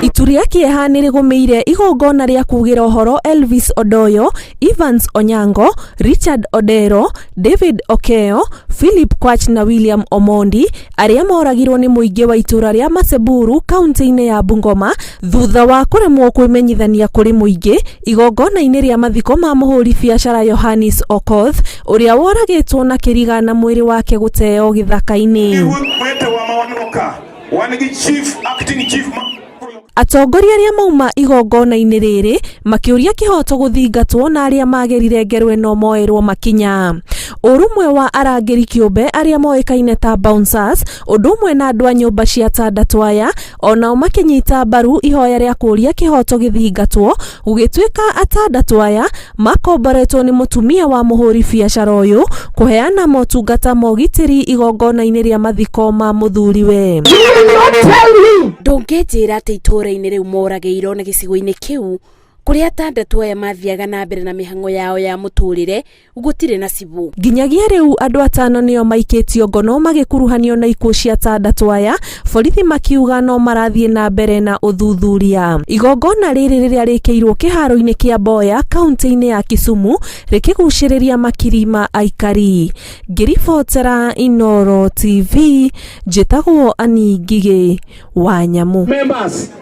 Itu rĩa kĩeha nĩ rĩgũmĩire igongona rĩa kugĩra ũhoro Elvis Odoyo, Evans Onyango, Richard Odero, David Okeo, Philip Kwach na William Omondi arĩa moragirwo nĩ mũingĩ wa itũra rĩa Maseburu kaunti-inĩ ya Bungoma thutha wa kũremwo kwĩmenyithania kũrĩ mũingĩ igongona-inĩ rĩa mathiko ma mũhũri biacara Yohanis Okoth ũrĩa woragĩtwo na kĩriga na mwĩrĩ wake gũteo gĩthaka-inĩ. Wetewa ma wan ka wan gi chief acting chief ma Atongoria arĩa mauma igongona-inĩ rĩrĩ makĩũria kĩhoto gũthingatwo na arĩa magerire ngero ĩno moerwo makinya. Ũrũmwe wa arangĩri kĩũmbe arĩa moĩkaine ta bouncers ũndũ ũmwe na andũ a nyũmba cia atandatũ aya onao makĩnyita mbaru ihoya rĩa kũũria kĩhoto gĩthingatwo gũgĩtuĩka atandatũ aya makomboretwo nĩ mũtumia wa mũhũri biacara ũyũ kũheana motungata ma ũgitĩri igongona-inĩ rĩa mathiko ma mũthuriwe. Ndũngĩnjĩra atĩ itũũra-inĩ rĩu moragĩirwo na gĩcigo-inĩ kĩu kũrĩa atandatũ aya mathiaga na mbere na mĩhang'o yao ya mũtũrĩre gũtirĩ na cibũ. Nginyagia rĩu andũ atano nĩo maikĩtio ngono magĩkuruhanio na ikuũ cia atandatũ aya, borithi makiuga no marathiĩ na mbere na ũthuthuria. Igongona rĩrĩ rĩrĩa rĩkĩirwo kĩharo-inĩ kĩa Mboya kaunti-inĩ ya Kisumu rĩkĩgucĩrĩria makiri ma aikari. Ngĩribotera Inooro TV, njĩtagwo Annie Ngigĩ wa Nyamu. Members.